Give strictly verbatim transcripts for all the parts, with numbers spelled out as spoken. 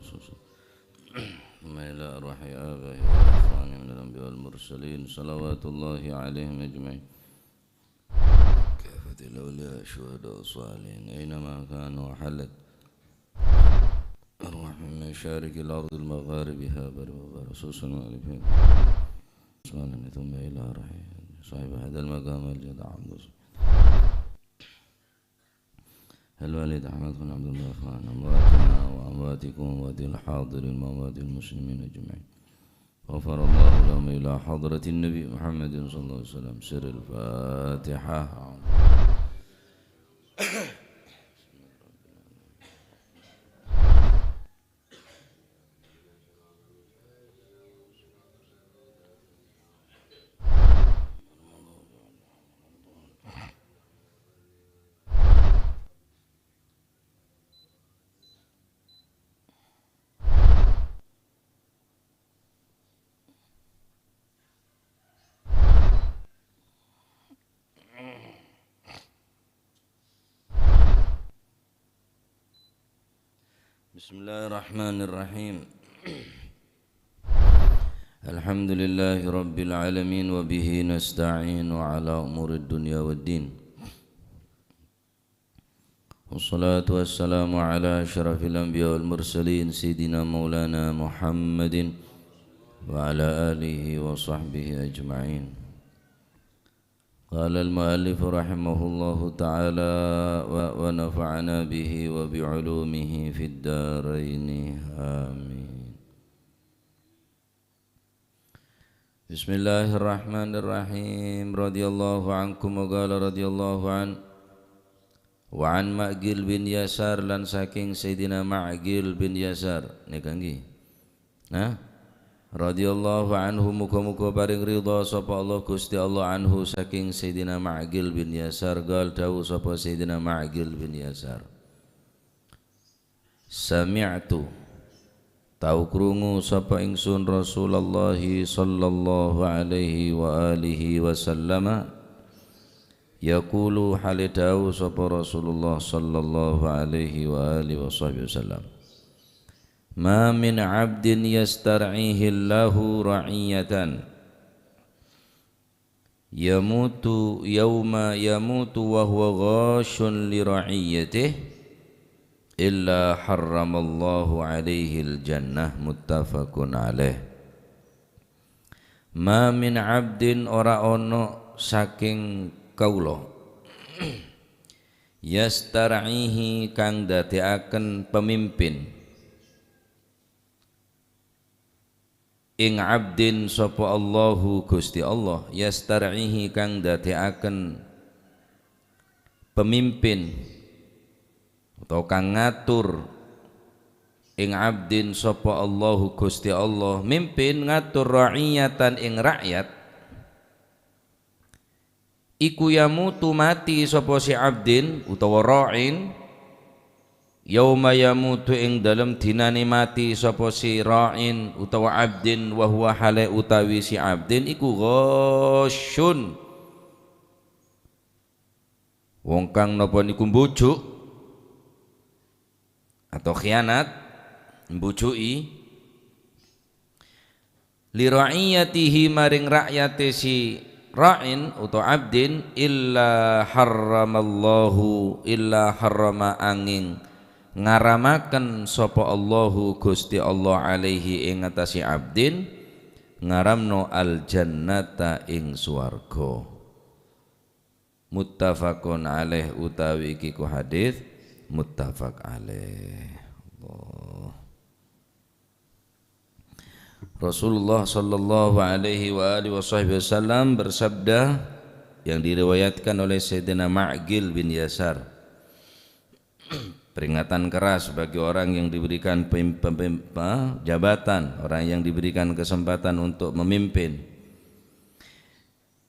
ثم إلى أرواح آبائهم وإخوانهم من الأنبياء والمرسلين صلوات الله عليهم أجمعين. كافة الأولياء الشهداء الصالحين أينما كانوا وحلت أرواحهم من مشارق الأرض لمغاربها برها وبحرها خصوصا مؤلفي ثم إلى أرواح صاحب هذا المقام الجد عبد الوالد أحمد بن عبد الرحمن، أمواتنا وأمواتكم وأموات الحاضرين وأموات المسلمين أجمعين. غفر الله لهم إلى حضرة النبي محمد صلى الله عليه وسلم. سر الفاتحة. بسم الله الرحمن الرحيم. الحمد لله رب العالمين، وبه نستعين على أمور الدنيا والدين. والصلاة والسلام على أشرف الأنبياء والمرسلين سيدنا مولانا محمد وعلى آله وصحبه أجمعين. قال المؤلف رحمه الله تعالى و-، ونفعنا به وبعلومه في الدارين. آمين. Bismillahirrahmanirrahim. Radhiyallahu ankum wa qala radhiyallahu an. Wa an Ma'qil bin Yasar, lan saking Sayyidina Ma'qil bin Yasar. Nèka ngghi. Nah. Radhiyallahu anhu, muga-muga paring ridha sapa Allah Gusti Allah anhu saking Sayyidina Ma'qil bin Yasar, qal dawuh sapa Sayyidina Ma'qil bin Yasar. Sami'tu, tao krungu sapa ingsun Rasulullah sallallahu alaihi wa alihi wasallama, yaqulu, hale dawuh sapa Rasulullah sallallahu alaihi wa alihi wasahbihi wasallam, "Ma min 'abdin yastar'ihi Allahu ra'iyatan." Yamutu yauma yamutu wa huwa ghasyun li ra'iyyatih, illa harramallahu alaihil jannah, muttafaqun alaih. Ma min abdin, ora ono saking kaula, yastar'ihi, kang daddiaken pemimpin, ing abdin sapa Allahu Gusti Allah, yastar'ihi, kang daddiaken pemimpin, utawa kang ngatur ing abdin sapa Allahu Gusti Allah, mimpin, ngatur, ra'iyatan, ing rakyat. Iku yamutu, mati sapa si abdin utawa ra'in, yauma yamutu, ing dalem dinane mati sapa si ra'in utawa abdin, wa huwa, hale utawi si abdin iku ghasyun, wong kang napa niku mbujuk atau khianat, mbujuki, li ra'iyatihi, maring ra'yate si ra'in utawa abdin, illa harramallahu, illa harrama, anging ngaramaken sapa Allahu Gusti Allah alaihi ing atase abdin, ngaramno al jannata, ing swarga. Muttafaqun alaih, utawi iki ku hadis muttafaq alaih. Allah. Rasulullah sallallahu alaihi wa alihi wasahbihi wasallam bersabda, yang diriwayatkan oleh Sayyidina Ma'qil bin Yasar, peringatan keras bagi orang yang diberikan pem-, pem-, pem-, apa, jabatan, orang yang diberikan kesempatan untuk memimpin.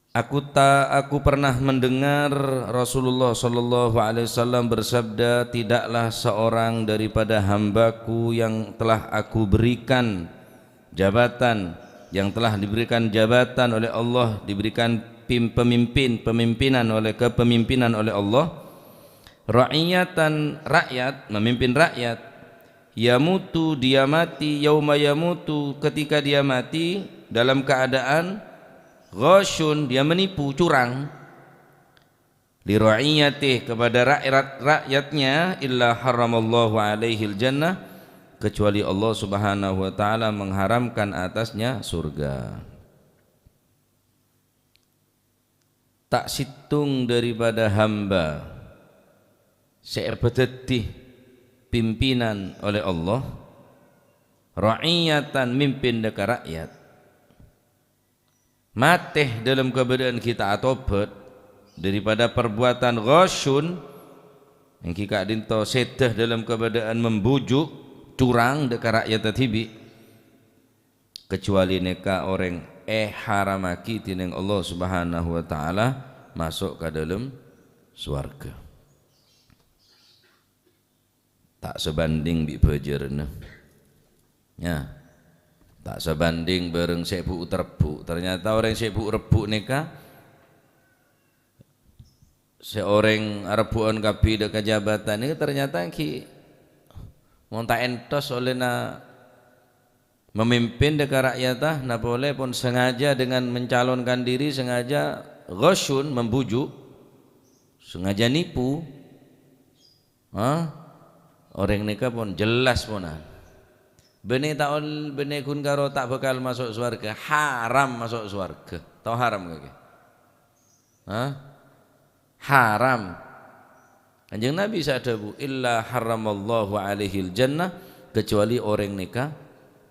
Aku ta-, aku pernah mendengar Rasulullah sallallahu alaihi wasallam bersabda, "Tidaklah seorang daripada hambaku yang telah aku berikan jabatan, yang telah diberikan jabatan oleh Allah, diberikan pim-, pemimpin, pemimpinan oleh, kepemimpinan oleh Allah, ra'iyatan, rakyat, memimpin rakyat, Yamutu, dia mati, yauma yamutu, ketika dia mati, dalam keadaan ghasyun, dia menipu, curang. Li ra'iyatih, kepada rakyat-, rakyatnya, illa harramallahu alaihil jannah, kecuali Allah Subhanahu wa Ta'ala mengharamkan atasnya surga. Ta' sèttong daripada hamba sè èpadhâddhi pimpinan oleh Allah, ra'iyatan, mimpin dâ' ka rakyat, matè dâlem kabâdâ'ân ghi' ta' atobhât, daripada parbuatan ghasyun, èngghi ka'dinto sèdhâ dâlem kabâdâ'ân membujuk, curang dâ' ka rakyat dhibi', kecuali nèka orèng èharamaghi dhinèng Allah Subhanahu wa Ta'ala maso' ka dâlem sowarghâ. Ta' sabhânding bi' bhâjârânna. Ya. Ta' sabhânding bârâng sè bu' terbhu'. Ternyata orèng sè bu' rebbhu' nèka, sè orèng arebbhu'ân kabbhi dâ' ka jabatan nèka ternyata ghi' mon ta' èntos ollèna mamimpin dâ' ka ra'yatta, napa polè pon sengaja dengan mencalonkan diri, sengaja ghasyun, membujuk, sengaja nipu. Hah? Orèng nèka pon jelas ponan. Bânnè ta' ol-, bânnè ghun karo ta' bhâkal maso' sowarghâ, haram maso' sowarghâ. Tao haram kakè? Hah? Haram. Kanjeng Nabi sè adhâbu, "Illa harramallahu alaihil jannah," kecuali orèng nèka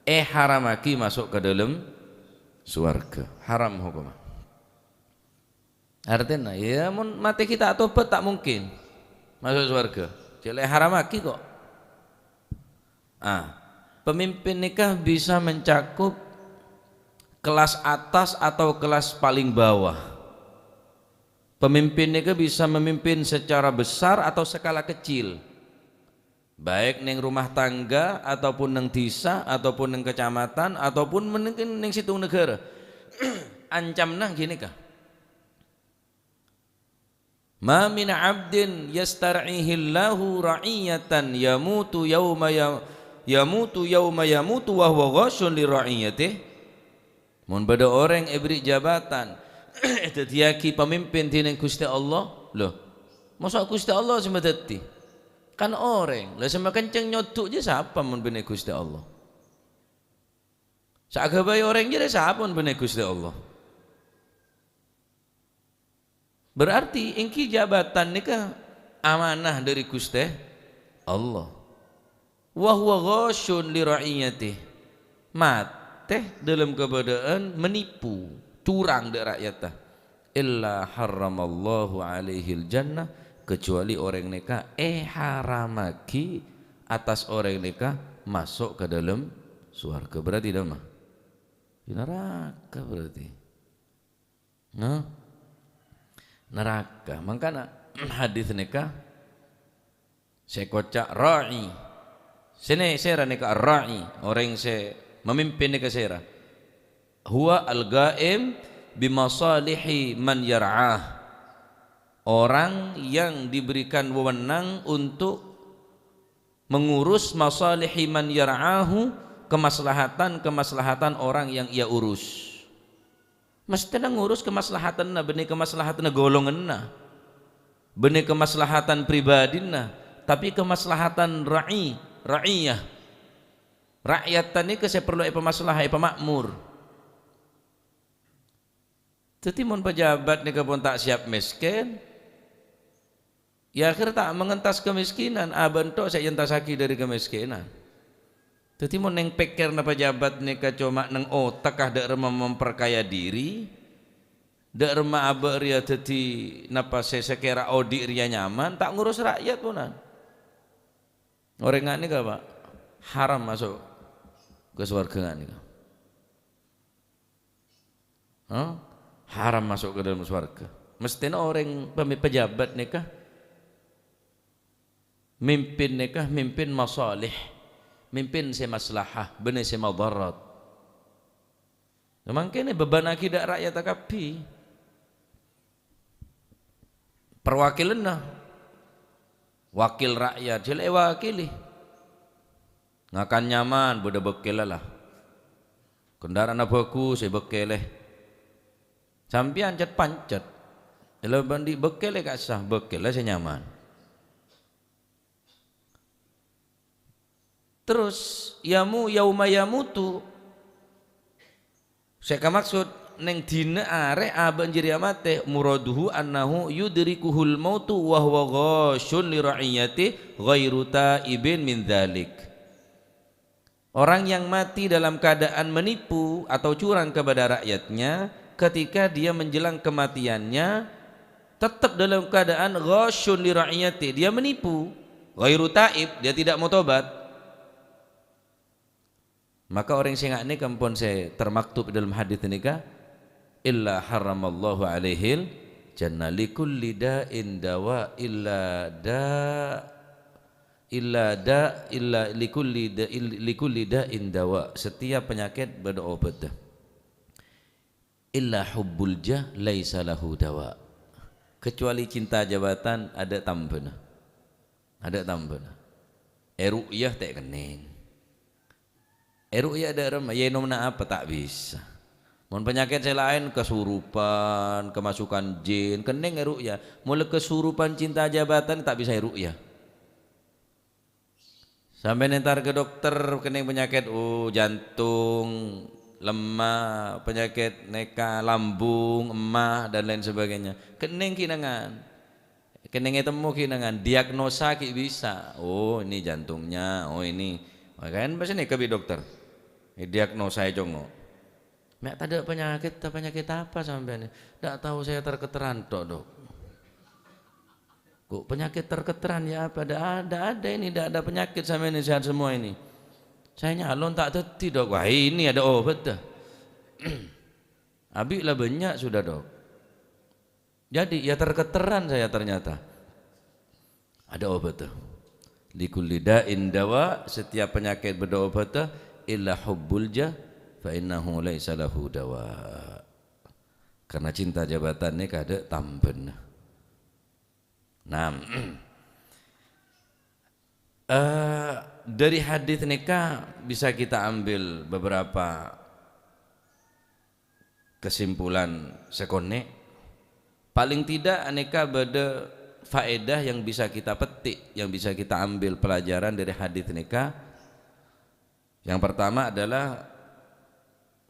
èharamaghi maso' ka dâlem sowarghâ. Haram hokomma. Artèna, ya, mon matè ghi' ta' atobhât, ta' mungkin maso' sowarghâ. Cè' la èharamaghi kok. Ah, pemimpin nèka bisa mencakup kelas atas atau kelas paling bawah. Pemimpin nèka bisa memimpin secara besar atau skala kecil. Baik neng rumah tangga, ataupun neng dhisa, ataupun neng kecamatan, ataupun mungkin neng sèttong negara. Ancamna ghânèka. "Ma min 'abdin yastar'ihillahu ra'iyatan yamutu yauma ya-, yamutu yauma yamutu wa huwa ghasyun li ra'iyatih." Mon bâdâ orèng èberri' jabatan, èdhâddhiyâghi pamimpin dhinèng Ghustè Allah, lho, masa' Ghustè Allah sè madhâddhi? Kan orèng. Lah, sè makenceng nyodhu' jâ sapa mon bânnè Ghustè Allah? Sè aghâbây orèng jârèya sapa mon bânnè Ghustè Allah? Berarti èngghi jabatan nèka amanah dâri Ghustè Allah. "Wa huwa ghasyun li ra'iyatih." Matè dâlem kabâdâ'ân manipu, curang dâ' ra'yatta. "Illa harramallahu alaihil jannah," kecuali orèng nèka èharamaghi atas orèng nèka maso' ka dâlem sowarghâ. Berarti dâmma? Di neraka berarti. Nah, neraka. Mangkana hadis nèka sè koca' ra'i. Sè nè-, sèra nèka ra'i, orèng sè mamimpin nèka sèra. "Huwa al-qa'im bi masalihi man yar'ah." Orang yang diberikan wewenang untuk mengurus masalihi man yar'ahu, kemaslahatan-kemaslahatan orang yang ia urus. Mestèna ngurus kemaslahatanna, bânnè kemaslahatanna golonganna, bânnè kemaslahatan pribadina, tapè kemaslahatan ra'i, ra'iyah. Ra'yatta nèka sè parlo èpamaslaha, èpama'mur. Dhâddhi, mon pejabat nèka pon ta' siap mèskèn, ya, akhèr ta' mangentas kamiskinan, abâ' ènto' sè èentasaghi dâri kamiskinan. Dhâddhi, mon neng pèkkèrna pejabat nèka coma neng otak, ah, dâ' remma memperkaya diri, dâ' remma abâ' rèya dhâddhi napa sè sakèra odi' rèya nyaman, ta' ngurus ra'yat ponan. Orèng nga' nèka, Pak, haram maso' ka sowarghâ nga' nèka. Hah? Haram maso' ka dâlem sowarghâ. Mestèna orèng pemi-, pejabat nèka, mimpin nèka, mimpin masalih, mimpin sè maslahah, bânnè sè madarat. Mangkèn èbebannaghi dâ' ra'yatta kabbhi. Perwakilanna, wakil ra'yat, jhâ' la èwakili. Ngakan nyaman, bâdâ bâkkèlla la. Kendara'anna bhâghus, èbâkkèlè. Sampèyan cet-pancet. Èla bândhi' bâkkèlè ka'issa, bâkkèlla sè nyaman. Terros, yamu-, yauma yamutu, sè kamaksod neng dina arè abâ' jârèya matè, muraduhu annahu yudrikuhul mautu wa huwa ghasyun li ra'iyati ghairu taibin min dzalik. Orang yang mati dalam keadaan menipu atau curang kepada rakyatnya, ketika dia menjelang kematiannya, tetap dalam keadaan ghasyun li ra'iyati, dia menipu. Ghairu taib, dia tidak mau tobat. Maka orèng sè nga' nèka ampon sè termaktub è dâlem hadits nèka, "Illa harramallahu alaihil jannah, likulli da'in dawa, illa da, illa da, illa likulli da, il-, likulli da'in dawa." Setiap penyakit bâdâ obhâddhâ. "Illa hubbul jah laisa lahu dawa." Kecuali cinta jabatan, adâ' tambhâna. Adâ' tambhâna. Èruqyah ta' kennèng. Èruqyah dâ' remma, yâ ènomma apa ta' bisa. Mon panyakèt sè laèn, kesurupan, kemasukan jin, kennèng èruqyah. Mon la kesurupan cinta jabatan, ta' bisa èruqyah. Sampèyan entar ka dokter, kennèng panyakèt, oh, jantung, lemma, panyakèt nèka, lambung, emma, dan lain sebagainya. Kennèng ghi' nangan. Kennèng ètemmo ghi' nangan, diagnosa ghi' bisa. Oh, ini jantungnya, oh, ini. Makanya pasti nèka bi' dokter. Diagnosa è congo'. "Mè' tadâ' penyakit, ta-, penyakit apa sampèyan?" "Ndak tahu, saya terketeran tok, Dok." "Kok penyakit terketeran ya apa? Ndak ada, ada ini, ndak ada penyakit, sampèyan ini sehat semua ini. Saya nyalon ta' dhâddhi, Dok." "Wah, ini ada obat dah." "Abi' la bânnya' sudah, Dok." Jadi, ya terketeran saya ternyata. Ada obat tuh. "Likulli da'in dawa, setiap penyakit bâdâ obat tuh, illa hubbul jah, fa innahu laisa lahu dawa." Karena cinta jabatan ini kadâ' tambhâna. Nah, eh, dari hadis nèka bisa kita ambil beberapa kesimpulan sè konnè', paling tidak anèka bâdâ faedah yang bisa kita petik, yang bisa kita ambil pelajaran dari hadis nèka. Yang pertama adalah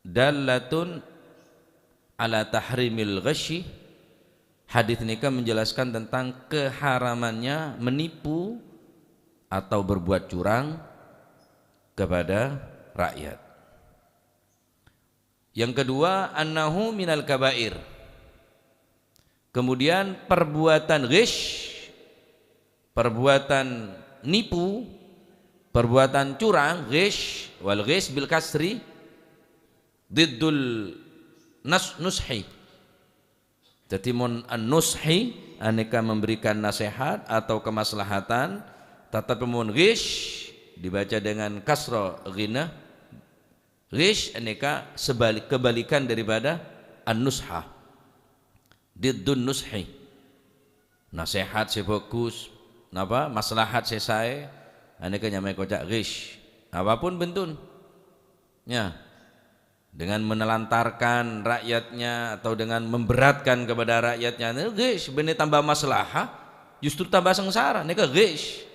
dallatun ala tahrimil ghasyi. Hadis nèka menjelaskan tentang keharamannya menipu atau berbuat curang kepada rakyat. Yang kedua, annahu minal kabair. Kemudian perbuatan ghish, perbuatan nipu, perbuatan curang, ghish, wal ghish bil kasri, diddul nas-, nushi. Jadi, mon an-nushi, anèka memberikan nasihat atau kemaslahatan, tetapi mon ghish, dibaca dengan kasra ghinah, ghish anèka sebalik, kebalikan daripada an-nusha. Diddun nushi. Nasehat sè bhâghus, napa? Maslahat sè saè, anèka nyamaè koca' ghish. Apapun bentuknya. Dengan menelantarkan rakyatnya atau dengan memberatkan kepada rakyatnya, nèka ghish, bânnè tambah maslahah, justru tambah sangsara, nèka ghish.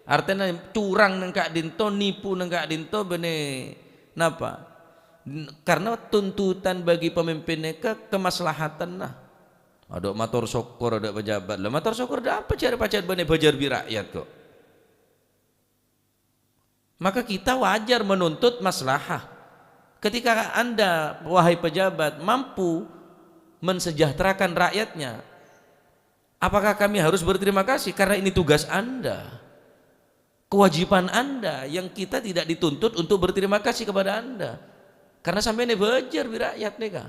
Artèna curang neng ka'dinto, nipu neng ka'dinto, bânnè napa? N-, karena tuntutan bagi pemimpin nèka kemaslahatanna. Adâ' mator sokkor, adâ' pejabat. Lah, mator sokkor dâ' apa jârèya, pajhât bânnè bhâjâr bi' rakyat kok. Maka kita wajar menuntut maslahah. Ketika Anda, wahai pejabat, mampu mensejahterakan rakyatnya, apakah kami harus berterima kasih? Karena ini tugas Anda, kewajiban Anda, yang kita tidak dituntut untuk berterima kasih kepada Anda. Karena sampèyan èbhâjâr bi' rakyat nèka.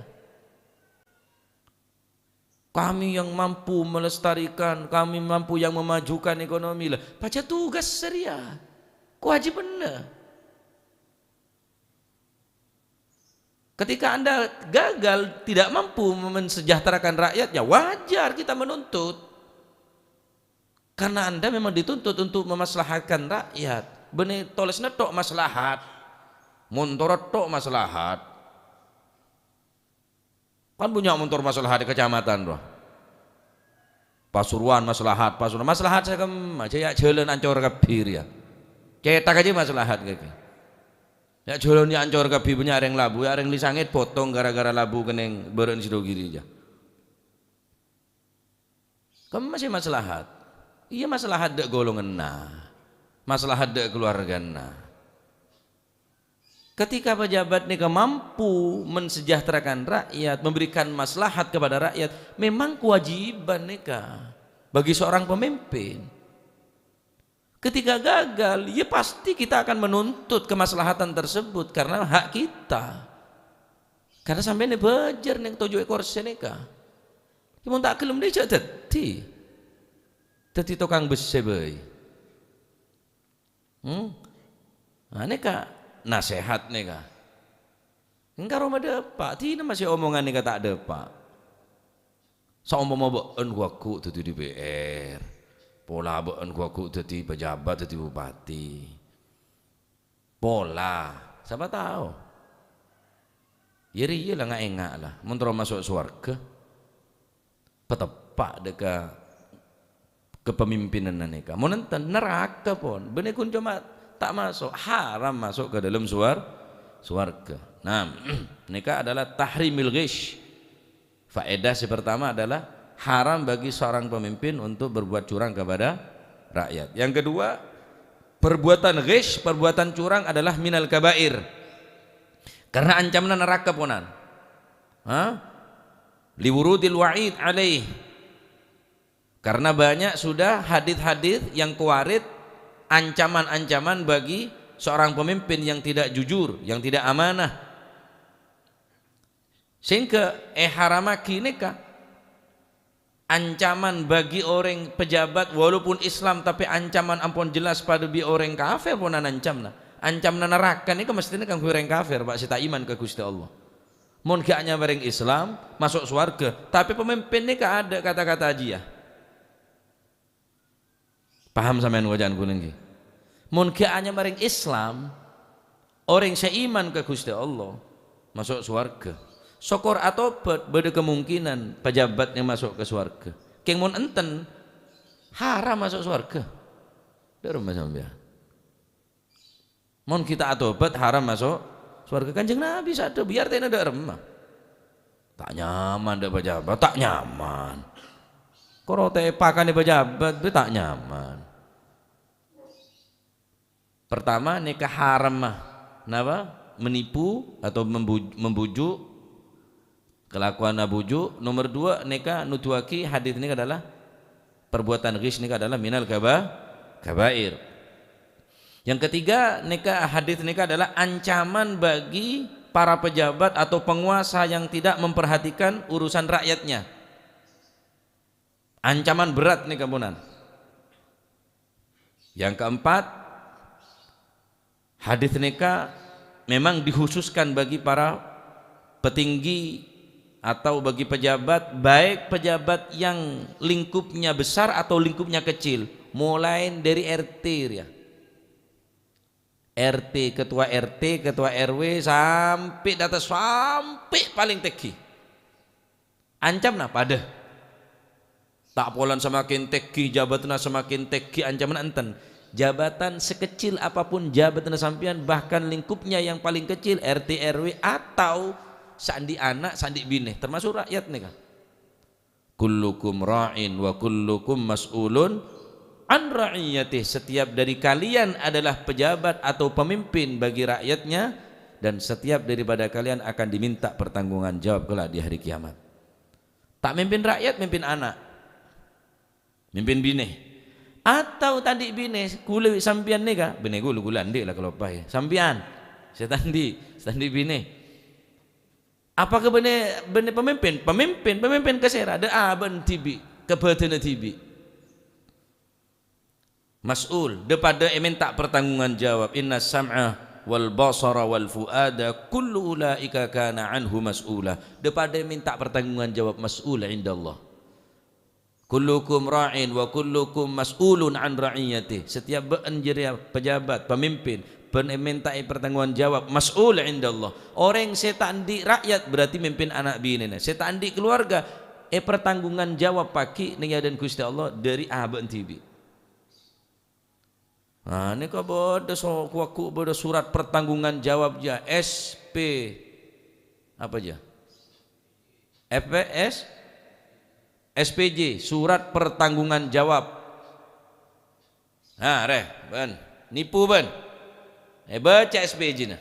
Kami yang mampu melestarikan, kami mampu yang memajukan ekonomi. Lah, pajhât tugas sè rèya. Kewajibanna. Ketika Anda gagal, tidak mampu mensejahterakan rakyatnya, wajar kita menuntut. Karena Anda memang dituntut untuk memaslahatkan rakyat. Bânnè tolèsanna tok maslahat. Montorra tok maslahat. Kan bânnya' montor maslahat è kacamatan, rowa. Pasuruan maslahat, Pasuruan maslahat sè kemma, jâ' jhâlân ancor kabbhi rèya. Cètak jâ maslahat kèkè. Jâ' jhâlân ancor kabbhi, bânnya' rèng labu, ya' rèng Lisangèt potong gara-gara labu kennèng bârâ'na Sidogiri jâ. Kemma sè maslahat? Iyâ maslahat dâ' golonganna, maslahat dâ' kalowargana. Ketika pejabat nèka mampu mensejahterakan rakyat, memberikan maslahat kepada rakyat, memang kewajiban nèka bagi seorang pemimpin. Ketika gagal, ya pasti kita akan menuntut kemaslahatan tersebut karena hak kita. Karena sampèyan bâjâr nèng toju' è korsè nèka. Ya mon ta' ghellem dâ' jâ' dhâddhi. Dhâddhi tokang bessè bhâi. Hmm? Nah, nèka nasèhat nèka. Engka' roma dâpa', dinah masè omongan nèka ta' dâpa'. Saompama bâ'ân ghu-lagghu dhâddhi D P R, pola bâ'ân ghu-lagghu dhâddhi pejabat, dhâddhi bupati. Pola, sapa tao? Ya rèya la nga'-enga' la, mon terro maso' sowarghâ. Pateppa' dâ' ka kapamimpinanna nèka. Mon enten, naraka pon. Bânnè ghun coma ta' maso', haram maso' ka dâlem suwar-, suwarghâ. Nah, nèka adalah tahrimil ghish. Faedah sè pertama adalah haram bagi seorang pemimpin untuk berbuat curang kepada rakyat. Yang kedua, perbuatan ghish, perbuatan curang adalah minal kabair. Karena ancamanna naraka ponan. Ha? Liwurudil wa'id alaih. Karena banyak sudah hadis-hadis yang kuwarid, ancaman-ancaman bagi seorang pemimpin yang tidak jujur, yang tidak amanah. Sehingga èharamaghi nèka ancaman bagi orèng pejabat, walaupun Islam, tapè ancaman ampon jelas padâ bi' orèng kafir ponan ancamna. Ancamna naraka nèka mesthèna kaangghuy orèng kafir, Pak, sè ta' iman ka Ghustè Allah. Mon ghi' anyama orèng Islam, maso' sowarghâ, tapè pamimpin nèka adâ' kata-kata jiyâ. Paham sampèyan wacana kaulâ, ènggi? Mon ghi' anyama orèng Islam, orèng sè iman ka Ghustè Allah, maso' sowarghâ. Sokor atobhât, bâdâ kemungkinan pejabatnya maso' ka sowarghâ. Kèng mon enten, haram maso' sowarghâ. Dâ' remma sampèyan. Mon ghi' ta' atobhât, haram maso' sowarghâ. Kanjeng Nabi sè adhâbu, ya artèna dâ' remma. Ta' nyaman dâ' pejabat, ta' nyaman. Koro tèpakanè pejabat, bhâi ta' nyaman. Pertama, nèka haram, napa? Menipu atau membu-, membujuk. Kelakuan abuju'. Nomor dua, nèka nuduwaghi hadis nèka adalah perbuatan ghish nèka adalah minal kaba-, kabair. Yang ketiga, nèka hadis nèka adalah ancaman bagi para pejabat atau penguasa yang tidak memperhatikan urusan rakyatnya. Ancaman berat nèka ponan. Yang keempat, hadis nèka memang dikhususkan bagi para petinggi atau bagi pejabat, baik pejabat yang lingkupnya besar atau lingkupnya kecil, mulai dari R T ya. R T, ketua R T, ketua R W, sampè' dâ' attas, sampè' palèng tèngghi. Ancamna padâ. Ta' polana semakin tèngghi, jabatanna semakin tèngghi, ancamna enten. Jabatan sekecil apapun jabatanna sampèyan, bahkan lingkupnya yang paling kecil, R T R W, atau sè andi' ana', sè andi' binè, termasuk rakyat nèka. "Kullukum ra'in wa kullukum mas'ulun an ra'iyatih." Setiap dari kalian adalah pejabat atau pemimpin bagi rakyatnya, dan setiap daripada kalian akan diminta pertanggungan jawab kelak di hari kiamat. Ta' mimpin rakyat, mimpin ana'. Mimpin binè. Atau ta' andi' binè, kaulâ bi' sampèyan nèka, binè kaulâ, kaulâ andi' la kaloppaè. Sampèyan, sè ta' andi', sè ta' andi' binè. Apakah bânnè, bânnè pamimpin? Pamimpin, pamimpin ka sèra, dâ' abâ'na dhibi', ka bhâdhânna dhibi'. Mas'ul, dâ-padâ èmènta pertanggungan jawab. "Inna sam'a wal basara wal fu'ada kullu ulaika kana anhu mas'ula." Dâ-padâ èmènta pertanggungan jawab, mas'ul indallah. "Kullukum ra'in wa kullukum mas'ulun an ra'iyatih." Setiap bâ'na jârèya pejabat, pemimpin, bâ'na èmèntaè pertanggungan jawab, mas'ul indallah. Orèng sè ta' andi' rakyat berarti mimpin ana' binèna. Sè ta' andi' keluarga, èpertanggungan jawab paghi' neng è adâ'na Ghustè Allah dâri abâ'na dhibi'. Nah, nèka bâdâ so-, ghu-, ghu-, bâdâ surat pertanggungan jawab, jâ, S P, apa, jâ? F P S? S P J, surat pertanggungan jawab. Nah, rè, bâ'na. Nipu, bâ'na. Èbâca S P J-na.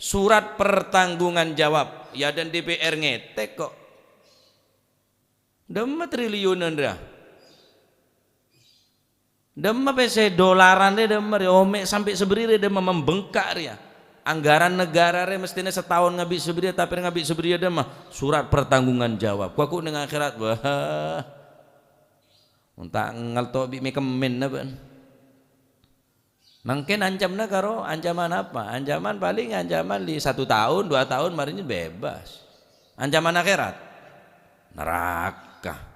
Surat pertanggungan jawab. Yâ, dân D P R ngètèk, kok. Dâmma triliunan, rèya. Dâmma pèssè dolaran rè, dâmma rè, omè' sampè' sabâriyâ rè, dâmma membengkak rèya. Anggaran negara rè mestèna sataon ngabi' sabâriyâ, tapè rè ngabi' sabâriyâ dâmma. Surat pertanggungan jawab. Ghu-, ghu-, neng akhèrat, wah. Mon ta' ngalto bi' mè-, kemmènna, bâ'na. Mangkèn ancamna karo ancaman apa? Ancaman palèng ancaman li satu taon, dua taon, marèna bebas. Ancaman akhèrat? Neraka.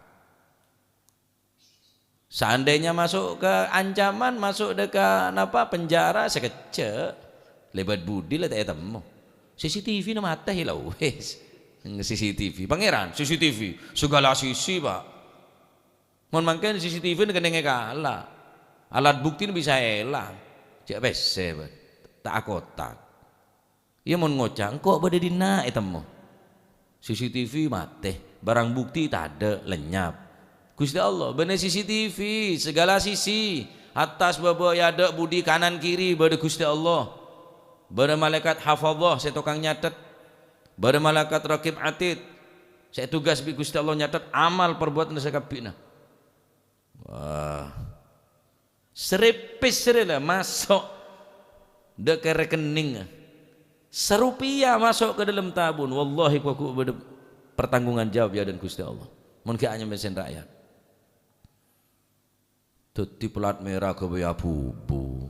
Seandainya masuk ke ancaman, masuk dâ' ka, napa, penjara, sakejjhâ'. Lèbât budi la ta' ètemmo. C C T V-na matè, la wis. C C T V. Pangèran, C C T V. Segala sisi, Pak. Mon mangkèn C C T V-na kennèngè kala'. Alat buktina bisa èlang. Cè' pèssè, bâ'na. Ta' akotak. Iyâ mon ngoca', "Engko' bâdâ dinna' ètemmo." C C T V matè, barang bukti tadâ', lenyap. Ghustè Allah, bânnè C C T V, segala sisi, attas bâbâ è adâ' budi, kanan kiri bâdâ Ghustè Allah. Bâdâ malaèkat hafadhah sè tokang nyatet. Bâdâ malaèkat Raqib Atid sè ètugas bi' Ghustè Allah nyatet amal parbuwâttanna sakabbhiyânna. Wah. Sarèpes rè la maso' dâ' ka rekening. Sarupèya maso' ka dâlem tabun. Wallahi, ghu-, ghu-, bâdâ pertanggungan jawab è adâ'na Ghustè Allah. Mon ghi' anyamèsèn ra'yat. Dhâddhi plat mèra ghâbây abu-bu.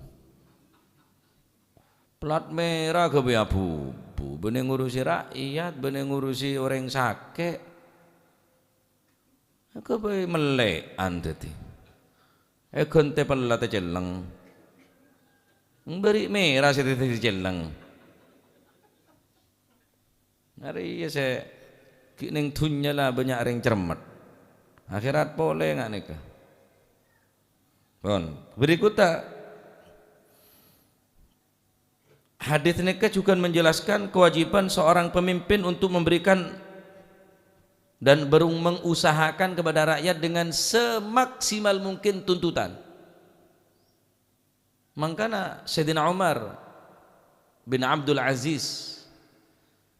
Plat mèra ghâbây abu-bu. Bânnè ngurusi ra'yat, bânnè ngurusi orèng sakè'. Ghâbây mellè'an dhâddhi. Èghântè pella' tacelleng. Bâri' mèra sè dhâddhi tacelleng. Arèya sè ghi' neng dhunnya la bânnya' orèng cermet. Akhèrat polè nga' nèka. Pon. Berikutta, hadis nèka juga menjelaskan kewajiban seorang pemimpin untuk memberikan dan berung-, mengusahakan kepada rakyat dengan semaksimal mungkin tuntutan. Mangkana Sayyidina Umar bin Abdul Aziz,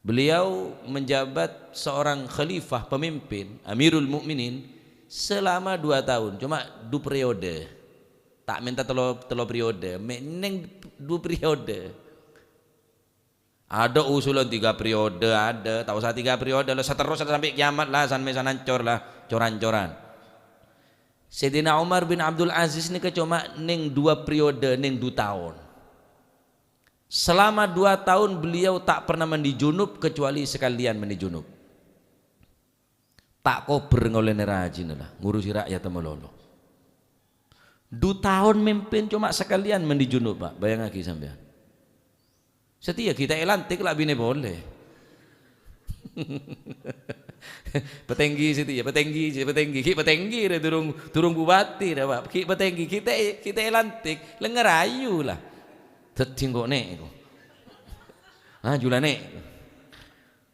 beliau menjabat seorang khalifah, pemimpin, Amirul Mukminin, selama dua tahun, cuma du periode. Ta' mènta tello, tello periode, mè' neng du periode. Adâ' usulan tiga periode, adâ', ta' osa tiga periode, la saterros sampè' kiamat la, san-mèsan ancor la, cor-ancoran. Sayyidina Umar bin Abdul Aziz nèka coma neng dua periode, neng du taon. Selama dua tahun beliau tak pernah mandi junub kecuali sekalian mandi junub. Ta' kobâr ngolènè rajina la, ngurusi ra'yatta malolo. Du taon mimpin coma sakalèyan mandi junub, Pak. Bayangaghi sampèyan. Satèya ghi' ta' èlantik la abinè polè. Patèngghi satèya, patèngghi, patèngghi, ghi' patèngghi rè, durung, durung bupati rè, Pak. Ghi' patèngghi, ghi' ta', ghi' ta' èlantik, la ngarayu la. Dhâddhi engko' nè' èko. Ah, jhulâ nè'.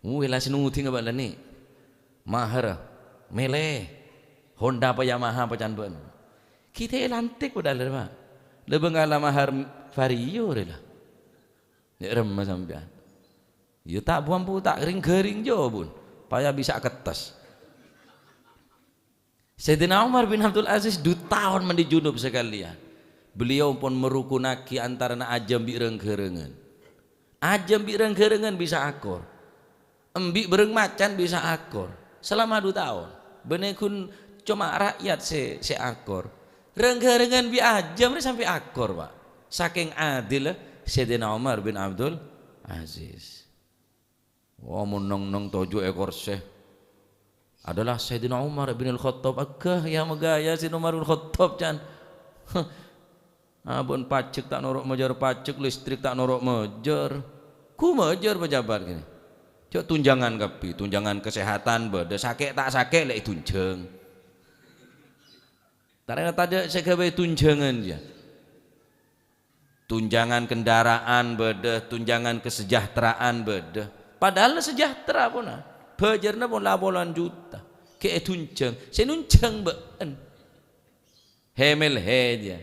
Wèla sè nodhi ngabâlâni. Mahar. Mèlè. Honda apa Yamaha apa can bâ'na. Ghi' ta' èlantik padahal, Pak. Lebâ ngala mahar Vario rè la. Nè' remma sampèyan. Iyâ ta' bu-ambu ta' ring-ghâring jâ, bun. Paya bisa kettes. Sayyidina Umar bin Abdul Aziz du taon mandi junub sakalèyan. Beliau pon marukunaghi antarana ajâm bi' reng-ghârângan. Ajâm bi' reng-ghârângan bisa akor. Embi' bârâng macan bisa akor. Selama du taon. Bânnè ghun coma ra'yat sè, sè akor. Reng-ghârângan bi' ajâm rè sampè' akor, Pak. Sakèng adilla Sayyidina Umar bin Abdul Aziz. Oh, mon neng-enneng toju' è korsè. Adalah Sayyidina Umar bin Al-Khattab. Aghâ, ya, magaya Sayyidina Umar bin Khattab, can. Abâ'na pajek ta' noro' majâr pajek, listrik ta' noro' majâr. Ghu majâr pejabat kènè. Jhâ' tunjangan kabbhi, tunjangan kesehatan bâdâ, sakè' ta' sakè' lè ètunjhâng. Tarèna tadâ' sè ghâbây tunjhângan, ya. Tunjangan kendaraan bâdâ, tunjangan kesejahteraan bâdâ. Padahal sejahtera pona. Bâjârna pon la polana juta. Ghi' èdunjhâng. Sè nunjhâng bâ'na. Hemel heja.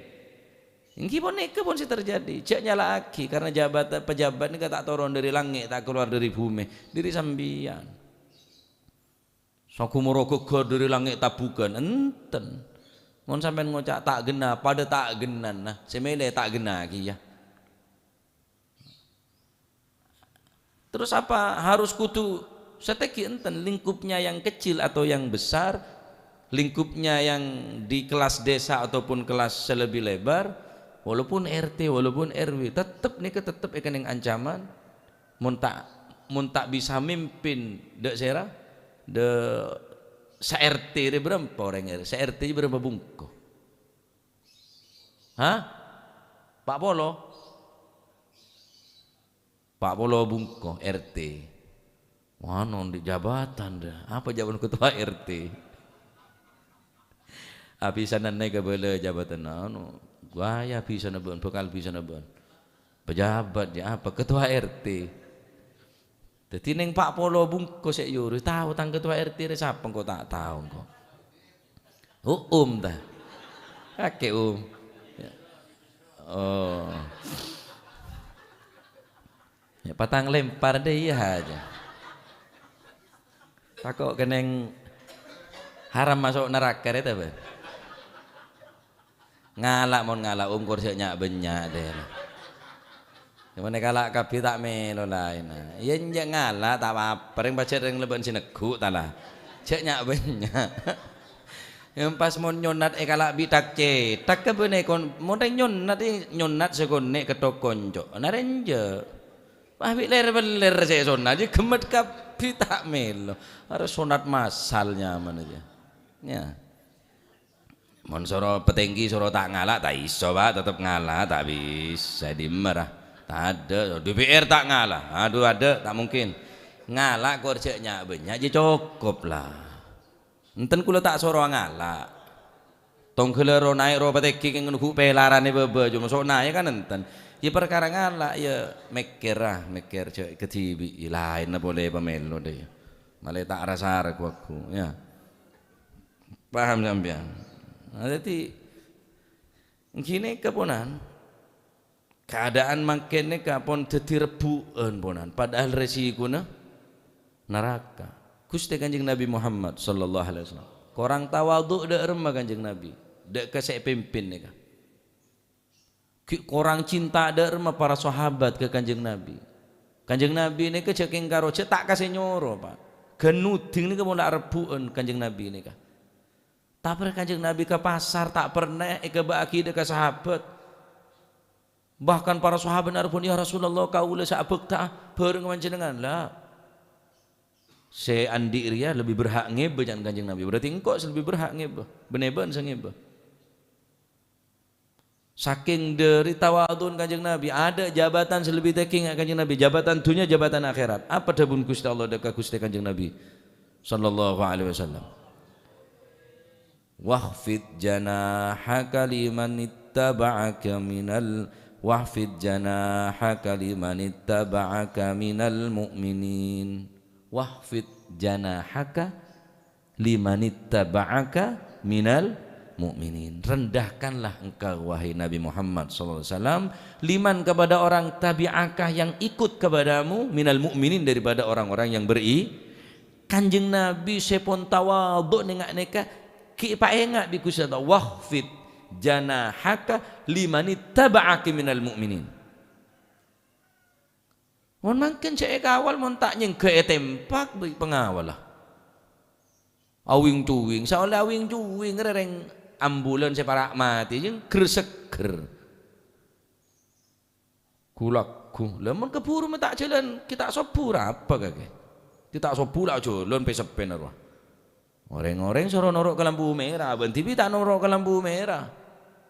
Ènggi ponèka pon sè terjadi. Jhâ' nyala'aghi karena jabatan, pejabat nèka ta' toron dâri langngè', ta' kalowar dâri bhumè, dâri sampèyan. Saghumoro ghâghâr dâri langngè' tabughân, enten. Mon sampèyan ngoca' ta' ghenna, padâ ta' ghennana, sè mèlè ta' ghenna kèya. Terus apa harus kudu satèghi? Enten, lingkupnya yang kecil atau yang besar, lingkupnya yang di kelas desa ataupun kelas sè lebih lebar, walaupun R T, walaupun R W, tettep nèka tettep èkennèng ancaman. Mon ta', mon ta' bisa mimpin dâ' sèra, dâ' sa-R T rè bârâmpa orèng rè? Sa-R T bârâmpa bungko? Hah? Pa' polo? Pa' polo bungko R T. Wah, non di jabatan dâ. Apa jabatan ketua R T? Abisana nèka bâlâ jabatan anu, gaya abisana bâ'na, bhâkal abisana bâ'na. Pejabat ya apa? Ketua R T. Dâddhi nèng pa' polo bungko sè èyoro, tao tang ketua R T rè sapa engko' ta' tao engko'. Uum ta? Kakè Um. Ya. Oh. Ya, patang lempar deh, iya aja. Tako' kennèng haram maso' naraka rè, ta, bâ? Ngala' mon ngala', ongkor sè nya'-bânnya' deh. Cuman kala' kabbhi ta' mèlo laènna. Iyâ, enjâ' ngala' ta' apa-apa, rèng pajhât rèng lebbâ'ân sè neggu' ta la. Jhâ' nya'-bânnya'. Yâ, pas mon nyonat èkala' bi' tak-cètak ka bânnè kon, mon rèng nyonat, è, nyonat sè konnè' ketthok konco'. Narè enjâ'. Pas bi' lèr-bellèr sè sonat, jhâ' ghemmet kabbhi ta' mèlo. Arè sonat massal nyamana jhâ. Yâ. Mon soro patèngghi, soro ta' ngala', ta' iso, Pak, tetep ngala', ta' bisa, dimma ra. Tadâ', D P R ta' ngala', adu, adâ', ta' mungkin. Ngala' kor jhâ' nya'-bânnya', jhâ' cokop la. Enten kaulâ ta' soro ngala'. Tongghâlla ro naè' ro patèngghi kèng nunggu' pèlaranè bâbâ, coma so' naè' kan enten. Yâ parkara ngala', yâ mèkkèr, ah, mèkkèr jhâ' kadhibi'i, laènna polè pamèlo dâ'. Malè ta' ra-sara ghu-lagghu, yâ. Paham sampèyan? Nah, dhâddhi, ghânèka ponan, kaadaan mangkèn nèka pon dhâddhi rebbhu'ân ponan, padahal rèsikona naraka. Ghustè Kanjeng Nabi Muhammad sallallahu alaihi wasallam korang tawadhu' dâ' remma Kanjeng Nabi, dâ' ka sè èpimpin nèka. Ghi' korang cinta dâ' remma para sahabat ka Kanjeng Nabi. Kanjeng Nabi nèka jhâ' kèng karo jhâ' ta' ka sè nyoro, Pak. Ghân nodhing nèka mon la rebbhu'ân Kanjeng Nabi nèka. Tapè Kanjeng Nabi ka pasar ta' pernah èkabâ'âghi dâ' ka sahabat. Bahkan para sahabat arebbhun, "Ya Rasulullah, kaulâ sè abhâkta bhâreng panjhennengngan." La, sè andi' rèya lebbi berhak ngèbâ, ca'na Kanjeng Nabi. Berarti engko' sè lebbi berhak ngèbâ. Bânnè bâ'na sè ngèbâ. Sakèng dhâri tawadhu'na Kanjeng Nabi, adâ' jabatan sè lebbi tèngghi nga' Kanjeng Nabi, jabatan dhunnya, jabatan akhèrat. Apa dhâbuna Ghustè Allah dâ' ka Ghustè Kanjeng Nabi sallallahu alaihi wasallam? "Wakhfid janahaka limanittaba'aka minal, wakhfid janahaka limanittaba'aka minal mu'minin." "Wakhfid janahaka limanittaba'aka minal mu'minin." Rendahkanlah engkau, wahai Nabi Muhammad sallallahu alaihi wasallam, liman, kepada orang, tabi'aka, yang ikut kepadamu, minal mu'minin, daripada orang-orang yang beri-, Kanjeng Nabi sè pon tawadhu' nènga' nèka, ghi' èpaènga' bi' Ghustè Allah, "Wakhfid janahaka limanittaba'aka minal mu'minin." Mon mangkèn sè èkawal, mon ta' nyèngghâ ètèmpak bi' pangawalla. Awing-cuwing, saollè awing-cuwing rè rèng ambulan sè para' matè, jhâng ghâr-seggher. Ghu-lagghu. Lah, mon kabhuru ma' ta' jhâlân, ghi' ta' sobbhu ra apa kakè? Ghi' ta' sobbhu la jhâlân pè-seppèna rowa. Orèng-orèng soro noro' ka lampu mèra, bân dhibi' ta' noro' ka lampu mèra.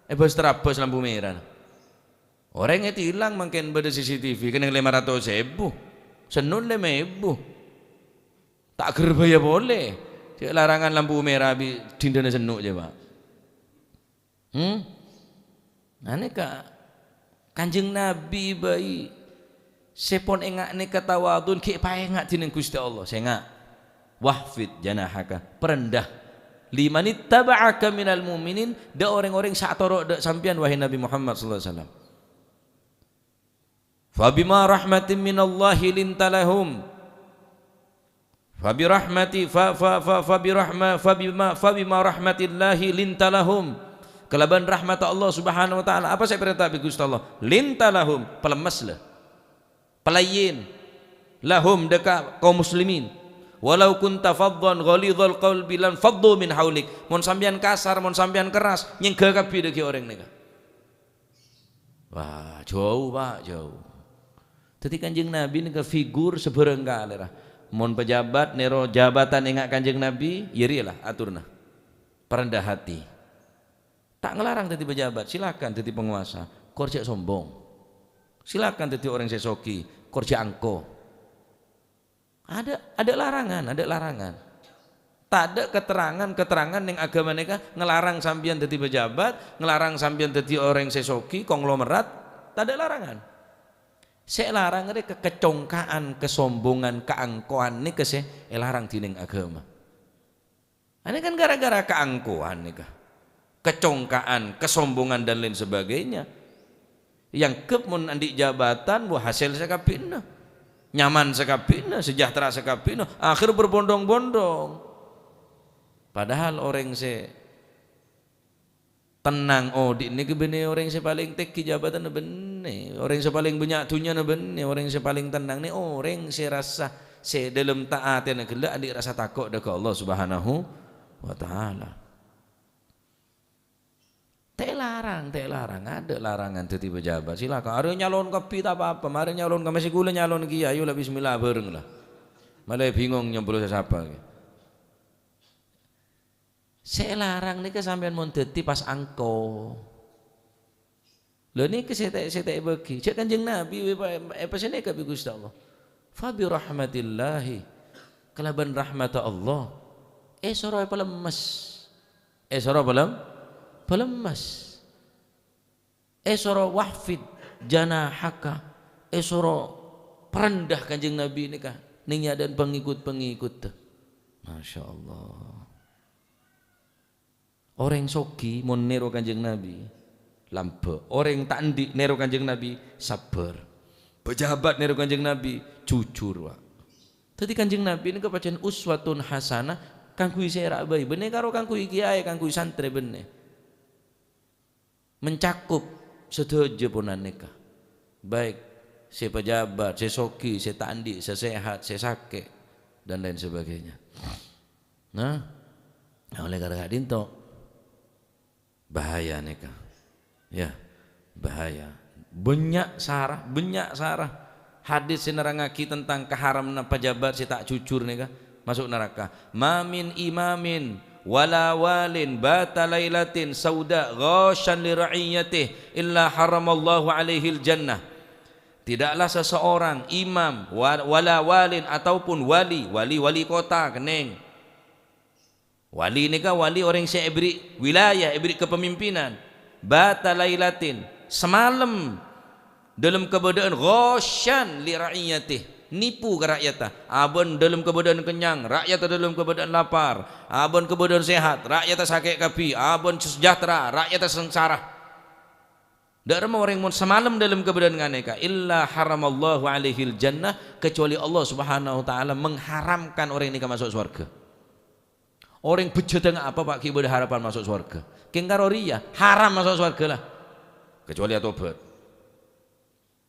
Èbâs-terabâs lampu mèra. Orèng ètilang mangkèn bâdâ C C T V kennèng lèma ratos èbu. Senno' lèma èbu. Ta' ghârbâyâ polè. Cè' larangan lampu mèra bi' dinḍâna senno' jâ, Pak. Hmm? Anèka, Kanjeng Nabi bhâi sè pon enga' nèka tawadhu'an ghi' èpaènga' dhinèng Ghustè Allah. Sènga', "Wakhfid janahaka," parendah. "Limanittaba'aka minal mu'minin," ḍâ' orèng-orèng sè atoro' ḍâ' sampèyan, wahai Nabi Muhammad sallallahu alaihi wasallam. "Fabima rahmatin minallahi linta lahum." Fabirahmati-, fa-, fa-, fa-, fabirahma-, fabima-, fabima rahmatillahi linta lahum. Kalabân rahmatta Allah Subhanahu wa Ta'ala. Apa sè èparènta bi' Ghustè Allah? Linta lahum, palemmes la. Palaèn. Lahum, ḍâ' ka kaum muslimin. "Walau kunta fadhdhan ghalidhal qalbi lanfadhdhu min haulik." Mon sampèyan kasar, mon sampèyan kerras, nyèngghâ kabbhi ḍâggi' orèng nèka. Wah, jhâu, Pak, jhâu. Dhâddhi Kanjeng Nabi nèka figur sè bhârâng kalè, ra. Mon pejabat nèro jabatan enga' Kanjeng Nabi, ya rèya la atorra. Parendah hati. Ta' ngalarang dhâddhi pejabat, silakan dhâddhi pangobâsa, kor jhâ' sombong. Silakan dhâddhi orèng sè soghi, kor jhâ' angko. Aḍâ', aḍâ' larangan, aḍâ' larangan. Taḍâ' keterangan-keterangan neng agama nèka ngelarang sampèyan dhâddhi pejabat, ngelarang sampèyan dhâddhi orèng sè soghi, konglomerat, taḍâ' larangan. Sè èlarang rè ke-, kecongkaan, kesombongan, kaangkowan nèka sè èlarang dhinèng agama. Anè kan gara-gara kaangkowan nèka. Kecongkaan, kesombongan, dan lain sebagainya. Èangghep mon anḍi' jabatan, wah, hasèl sakabbhiyânna. Nyaman sakabbhiyânna, sejahtera sakabbhiyânna, akhèr berbondong-bondong. Padahal orèng sè tenang oḍi' nèka bânnè orèng sè palèng tèngghi jabatanna bânnè, orèng sè palèng bânnya' dhunnyana bânnè, orèng sè palèng tenang nè orèng sè rassa, sè ḍâlem ta-, atèna ghellâ' anḍi' rassa tako' ḍâ' ka Allah Subhanahu wa Ta'ala. Ta' èlarang, ta' èlarang, aḍâ' larangan dhâddhi pejabat. Silakan, arè nyalon kabbhi ta' apa-apa, marè nyalon ka masè ghulâ nyalon kèya, ayo la bismillah bhâreng la. Malè bingong nyombolo sè sapa kè. Sè èlarang nèka sampèyan mon dhâddhi pas angko. Lha nèka sè ta', sè ta' èbâghi. Jhâ' Kanjeng Nabi èpa-, èpasènè kabbhi Ghustè Allah. "Fa bi rahmatillahi," kalabân rahmatta Allah, èsoro èpalemmes. Èsoro palem-, palemmes. Èsoro, "Wakhfid janahaka," èsoro parendah Kanjeng Nabi nèka neng è aḍâ'na pangèkot-pangèkotta. Masya Allah. Orèng soghi mon nèro Kanjeng Nabi, lambâ'. Orèng ta' anḍi' nèro Kanjeng Nabi, sabbhâr. Pejabat nèro Kanjeng Nabi, jujur, Pak. Dhâddhi Kanjeng Nabi nèka pajhân uswatun hasanah kaangghuy sèra bhâi. Bânnè karo kaangghuy kèyaè, kaangghuy santrè bânnè. Mencakup sadhâjâ pon anèka, baik sè pejabat, sè soghi, sè ta' anḍi', sè sehat, sè sakè', dan lain sebagainya. Nah, nah, oleh karena ka'ḍinto, bahaya nèka. Ya, bahaya. Bânnya' sara, bânnya' sara. Hadis sè nerrangngaghi tentang kaharammanna pejabat sè ta' jujur nèka maso' naraka. "Ma min imamin wala walin bata lailatin sauda ghasyan li ra'iyatih illa haramallahu alaihil jannah." Tidaklah seseorang imam wa-, wala walin ataupun wali, wali, wali kota, kennèng. Wali nèka wali orèng sè èbèrri' wilayah, èbèrri' kepemimpinan. Bata lailatin, samalem ḍâlem kabâḍâ'ân ghasyan li ra'iyatih, nipu ka ra'yatta. Abâ'na ḍâlem kabâḍâ'ân kennyang, ra'yatta ḍâlem kabâḍâ'ân lapar. Abâ'na kabâḍâ'ân sehat, ra'yatta sakè' kabbhi. Abâ'na sejahtera, ra'yatta sangsara. Ḍâ' remma orèng mon samalem ḍâlem kabâḍâ'ân nganèka, illa haramallahu alaihil jannah, kecuali Allah Subhanahu wa Ta'ala mengharamkan orèng nèka maso' sowarghâ. Orèng bhâjhâdhângnga apa, Pak, ghi' bâḍâ harapan maso' sowarghâ? Kèng karo rèya, haram maso' sowarghâ, la. Kecuali atobhât.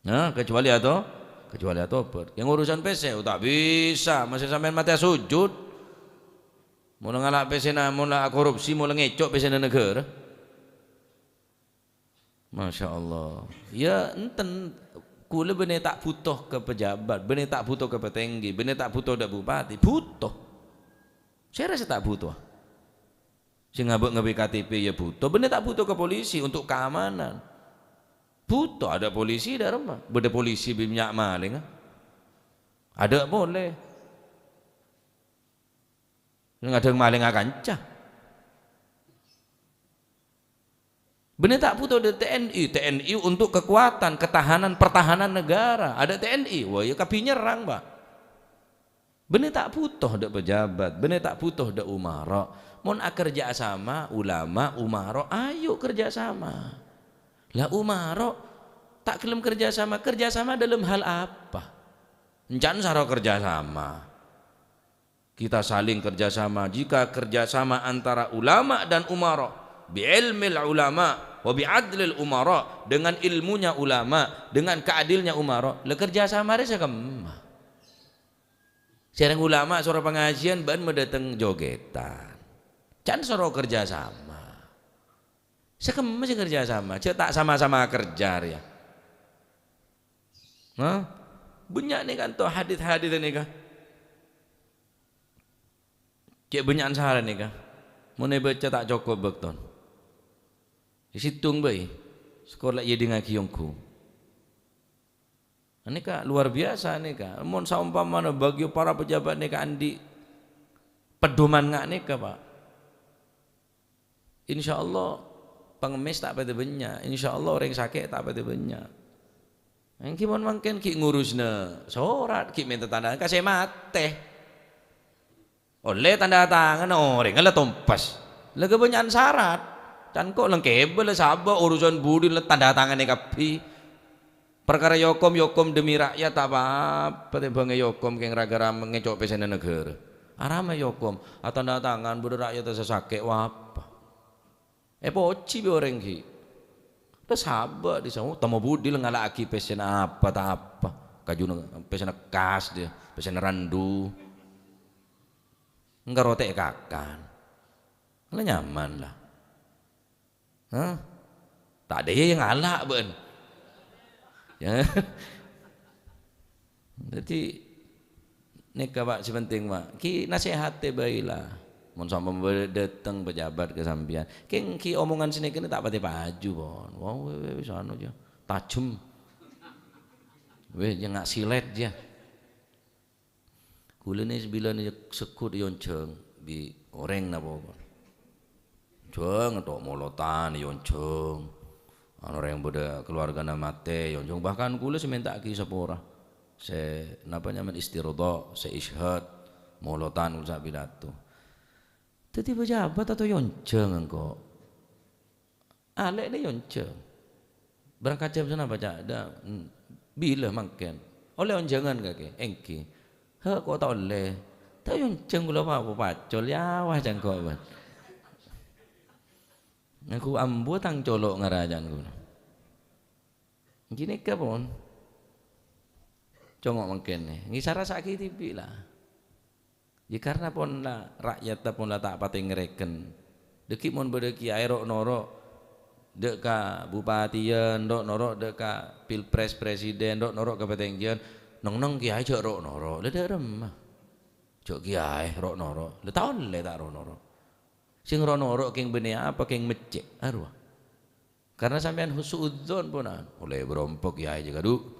Nah, kecuali ato-, kecuali atobhât. Kèng urusan pèssè, oh, ta' bisa. Masè sampèyan matè asojud. Mola ngala' pèssèna, mola akorupsi, mola ngèco' pèssèna naghârâ. Masya Allah. Ya, enten. Kaulâ bânnè ta' bhuto ka pejabat, bânnè ta' bhuto ka patèngghi, bânnè ta' bhuto ḍâ' bupati. Bhuto. Sèra sè ta' buto? Sè ngabâ'-ngabâ'i K T P ya buto. Bânnè ta' buto ka polisi untuk keamanan. Buto, adâ' polisi dâ' remma. Bâdâ polisi bi' nya' malèngnga. Adâ' polè. Ngadhâng malèngnga kanca. Bânnè ta' buto dâ' T N I. T N I untuk kekuatan, ketahanan, pertahanan negara. Adâ' T N I, wah, ya kabbhi nyerrang, Pak. Bânnè ta' buto dâ' pejabat, bânnè ta' buto dâ' umaro. Mon akerja sama, ulama, umaro, ayo kerja sama. Lah, umaro ta' gelem kerja sama, kerja sama dalam hal apa? Encan saro kerja sama. Kita saling kerja sama. Jika kerja sama antara ulama dan umaro, bi'ilmil ulama, wa bi'adlil umaro, dengan ilmunya ulama, dengan keadilnya umaro, la kerja sama rè sakemma. Sèrèng ulama soro pangajiân bân madâteng jogètan. Can soro kerja sama. Sakemma sè kerja sama, jhâ' ta' sama-sama kerja rèya. Hah? Bânnya' nèka kanto hadis-hadis nèka. Cè' bânnya'an sala nèka. Mon èbâca ta' cokop bâktona. È sèttong bhâi. Sokor la èyèdingngaghi ongghu. Nèka luar biasa nèka. Mon saompamana bagi para pejabat nèka andi' pedoman nga' nèka, Pak. Insyaallah pangemmès ta' patè bânnya', insyaallah orèng sakè' ta' patè bânnya'. Èngghi mon mangkèn ghi' ngurusna sorat, ghi' mènta tanda tangan ka sè matè. Ollè tanda tangan orèngnga la tompes. La kabânnya'an sarat. Can ko' lengkebâ la sabâ urusan budi la tanda tangannè kabbhi. Parkara èokom, èokom demi rakyat ta' pa-apa, tèmbhâng èokom kèng ra-ghârâ ngèco' pèssèna naghârâ. Arapa èokom? Atanda tangan bâdâ rakyat sè sakè' wa-apa. Èpojhi bi' orèng ghi'. Terros sabâ' disa, oh, temmo budi la ngala'aghi pèssèna apa ta' apa. Kajuna pèssèna kas dia, pèssèna randu. Engghâ rotè' kakan. La nyaman la. Hah? Ta' dâ' iyâ ngala' bâ'na. Ya. Dhâddhi, nèka, Pak, sè penting, Pak. Ghi nasèhatè bhâi la. Mon sampè' bâdâ dâteng pejabat ka sampèyan. Kèng ghi omongan sè nèka ta' patè paju, pon. Wah, weh, weh, wis anu, jâ. Tajem. Weh, jâ nga' silèt, jâ. Ghulâ nè sabilân èyèk-, segghut èyonjhâng bi' orèng napa, pon. Jâng, tok molotan èyonjhâng. Ana orèng bâdâ keluargana matè, èyonjhâng. Bahkan ghulâ sè mènta'aghi sapora. Sè, napa nyamana, istirda, sè isyhad, molotan, ghulâ sè pidato. Dhâddhi pejabat atau èyonjhâng engko'? Alè'na èyonjhâng. Berangkat jam sanapa, Ca'? Dâ-, hmm, bilâ mangkèn? Ollè onjhângan kakè? Èngghi. Hè, ko' ta' ollè. Ta' èyonjhâng ghulâ pa-, pa-, pacol, yâ, wah, cangko', bân. Aku ambu tang colo' ngaraja'an ghulâ. Ghânèka pon. Congo' mangkèn, nè. Ngisara sakè' dhibi' la. Ya, karna pon la, ra'yatta pon la ta' patè ngarèken. Dhâggi' mon bâdâ kiyaè ro'-noro', dâ' ka bupatiyân, ro'-noro' dâ' ka pilpres presiden, ro'-noro' ka patènggiyân, neng-neng kiyaè jâ' ro'-noro'. La dâ' remma. Jâ' kiyaè ro'-noro'. La ta' ollè ta' ro'-noro'. Sè ro'-noro' kèng bânnè apa, kèng meccè'. Arowa. Karna sampèyan su'udzon ponan. Ollè bârâmpa kiyaè jâ' kadhu.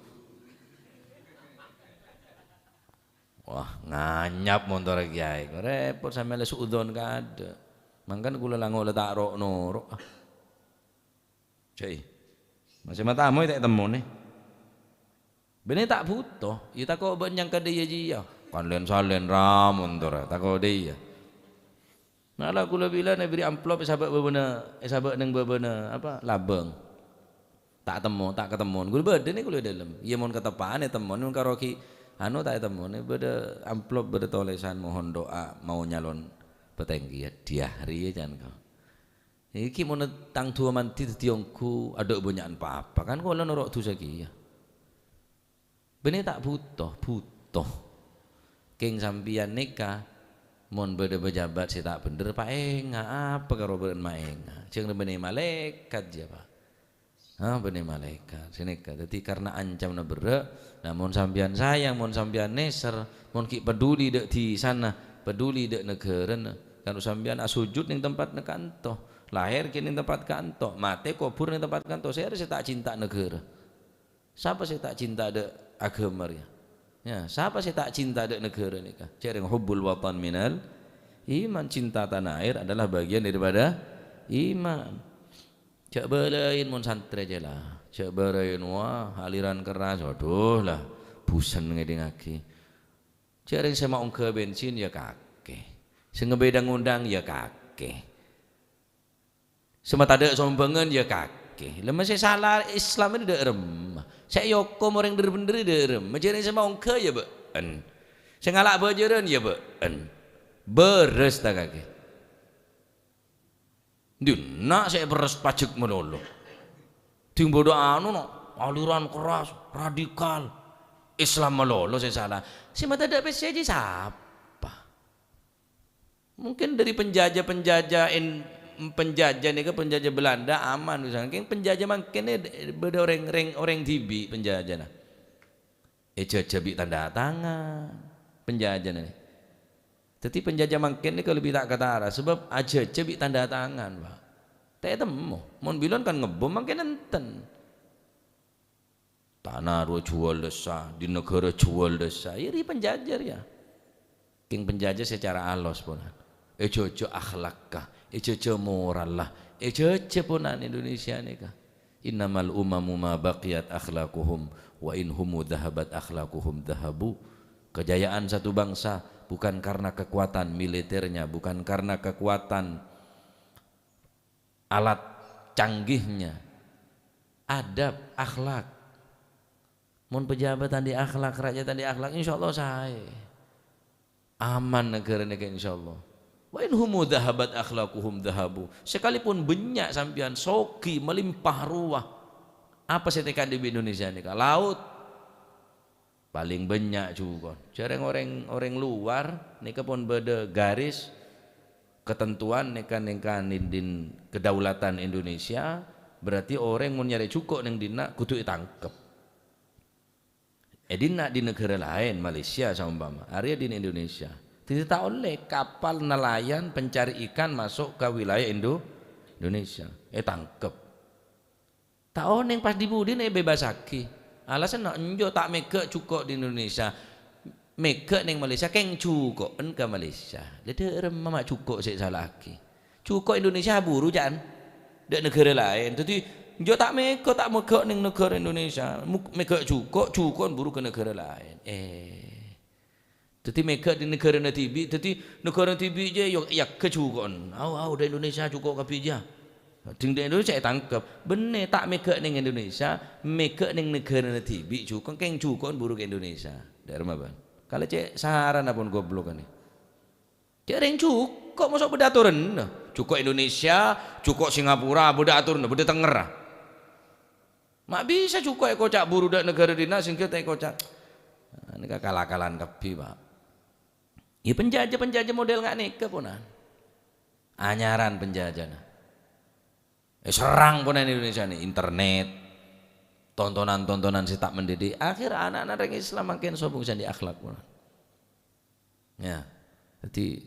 Wah, nganyap montorra kiyaè. Ko' rèpot sampèyan la su'udzon kaadâ'. Mangkana ghulâ lango' la ta' ro'-noro'. Ah. Jâi. Masè matamoy ta' ètemmonè. Bânnè ta' buto, iyâ tako' bâ'na nyangka dâ' iyâ jiyâ. Kan lèn-salèn ra montorra, tako' dâ' iyâ. Mala ghulâ bilâna èberri' amplop èsabâ' bâbâna, èsabâ' neng bâbâna, apa, labâng. Ta' temmo, ta' katemmon. Ghulâ bâdâ nè ghulâ è dâlem. Iyâ, mon katepa'an ètemmon, mon karo ghi', anu, ta' ètemmon. Bâdâ amplop, bâdâ tolèsan mohon doa mau nyalon patèngghi, yâ, diah rèya can ko'. Iki mon tang duwâ mandi dhâddhi ongghu, adâ' bânnya'an pa-apa, kan kaulâ noro' dusa kèya. Bânnè ta' buto, buto. Kèng sampèyan nèka, mon bâdâ pejabat sè ta' bhendher, paènga', apa karo bâ'na maènga'? Jâng bânnè malaèkat, jâ, Pak. Ha, bânnè malaèkat. Sè nèka, dhâddhi karna ancamna berrâ', nah, mon sampèyan sayang, mon sampèyan nèser, mon ghi' peduli dâ' dhisana, peduli dâ' naghârâna. Kan sampèyan asojud neng tempatta kanto, lahèr ghi' neng tempat kanto, matè kobhur neng tempat kanto. Sèra sè ta' cinta naghârâ? Sapa sè ta' cinta dâ' aghâma rèya? Ya, sapa sè ta' cinta dâ' naghârâ nèka? Jhâreng hubbul watan minal iman, cinta tanah air adalah bagian daripada iman. Jhâ' bâlâi mon santrè jâ la. Jhâ' bâlâi, wah, aliran kerras, aduh la, busen ngèdingngaghi. Jhâreng sè maongghâ bensin ya kakè. Sè ngabâdâ ngondhâng ya kakè. Sè matadâ' sombhângan ya kakè. Lha, ma' sè sala Islam ini dâ' remma. Sè èokom orèng dhâr-bhendhâr dâ' remma. Jhâreng sè maongghâ ya bâ'en. Sè ngala' bhâjârân ya bâ'en. Bârâs ta' kakè? Dinna' sè èperres pajhek malolo. Ding bâdâ anu, no, aliran keras, radikal. Islam malolo sè sala. Sè matadâ' pèssè jiyâ sapa? Mungkin dâri penjajah-penjajah en-, penjajah nèka, penjajah Belanda aman, misalnya. Kèng penjajah mangkèn nè bâdâ orèng, rèng, orèng dhibi' penjajahna. Èjhâjhâ bi' tanda tangan. Penjajahna nè. Dhâddhi penjajah mangkèn nèka lebbi ta' katara, sabâb ajhâjhâ bi' tanda tangan, Pak. Ta' ètemmo. Mon bilân kan ngebbhum mangkèn enten. Tana rowa juwâl dâssa, di naghârâ juwâl dâssa. Iyâ rèya penjajah rèya. Kèng penjajah secara alos, ponan. Èjhâjhâ akhlakka, èjhâjhâ moralla, èjhâjhâ, ponan, Indonesia nèka. "Innamal umamu ma baqiyat akhlaquhum, wa in humu dhahabat akhlaquhum dhahabu." Kejayaan satu bangsa bukan karena kekuatan militernya, bukan karena kekuatan alat canggihnya, adab, akhlak. Mon pejabat andi' akhlak, rakyat andi' akhlak, insyaallah saè. Aman naghârâ nèka, insyaallah. "Wa in humu dhahabat akhlaquhum dhahabu." Sekalipun bânnya' sampèyan, soghi, melimpah ruah, apa sè ta' èkandhi' bi' Indonesia nèka? Laut. Palèng bânnya' jhuko'na. Jhâreng orèng, orèng luar nèka pon bâdâ garis ketentuan nèka, nèka din-, din kedaulatan Indonesia, berarti orèng mon nyarè jhuko' neng dinna' kodhu ètangkep. È dinna' di naghârâ laèn, Malaysia saompama, arèya din Indonesia. Dhâddhi ta' ollè kapal nelayan pencari ikan masuk ka wilayah Indo-, Indonesia. Ètangkep. Ta' onèng pas dhi-budhina èbebasaghi. Alasanna enjâ' ta' mèghâ' jhuko' di Indonesia. Mèghâ' neng Malaysia, kèng jhuko'en ka Malaysia. Lha, dâ' remma ma' jhuko' sè èsala'aghi? Jhuko' Indonesia aburu, ca'an. Dâ' naghârâ laèn. Dhâddhi, enjâ' ta' mèghâ', ta' mèghâ' neng naghârâ Indonesia. Mu-, mèghâ' jhuko', jhuko'en buru ka naghârâ laèn. Eh. Dhâddhi mèghâ' di naghârâna dhibi', dhâddhi naghârâna dhibi' jâ èyo-, èyagghâ jhuko'en. Au, au, dâ' Indonesia jhuko' kabbhi jâ. Dhing dâ' Indonesia ètangkep. Bânnè, ta' mèghâ' neng Indonesia, mèghâ' neng naghârâna dhibi' jhuko', kèng jhuko'en buru ka Indonesia. Dâ' remma, bân. Kalè cè' sarana pon goblok anè. Cè' rèng jhuko', mosok bâdâ atoranna. Jhuko' Indonesia, jhuko' Singapura, bâdâ atoranna, bâdâ tengngerra. Ma' bisa jhuko' èkoca' buru dâ' naghârâ dinna' sehingga ta' èkoca'. Nah, nèka kal-akalan kabbhi, Pak. Iyâ, penjajah-penjajah model nga' nèka, ponan. Anyaran penjajahna. Èserrang, ponan, Indonesia nè, internet, tontonan-tontonan sè ta' mendidik. Akhir ana'-ana' rèng Islam mangkèn sobung sè andi' akhlak, ponan. Ya, dhâddhi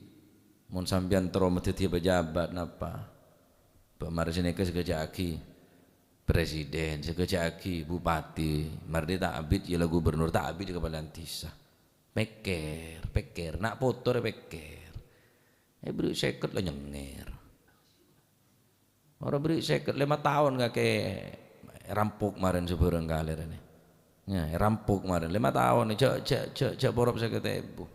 mon sampèyan terro madhâddhiyâ pejabat napa? Bâ' marè sè nèka sè ghâjâ'aghi presiden, sè ghâjâ'aghi bupati, marè ta' abit yâ la gubernur, ta' abit yâ kapala dhisa. Pèkkèr, pèkkèr, na' poto rè pèkkèr. Èbri' sèket la nyengngèr. Ora bâri' sèket lèma taon kakè èrampok marèn sabârâng kalèr nè. Ya, èrampok marèn lèma taon, jhâ', jhâ', jhâ', jhâ' porop sèket èbu.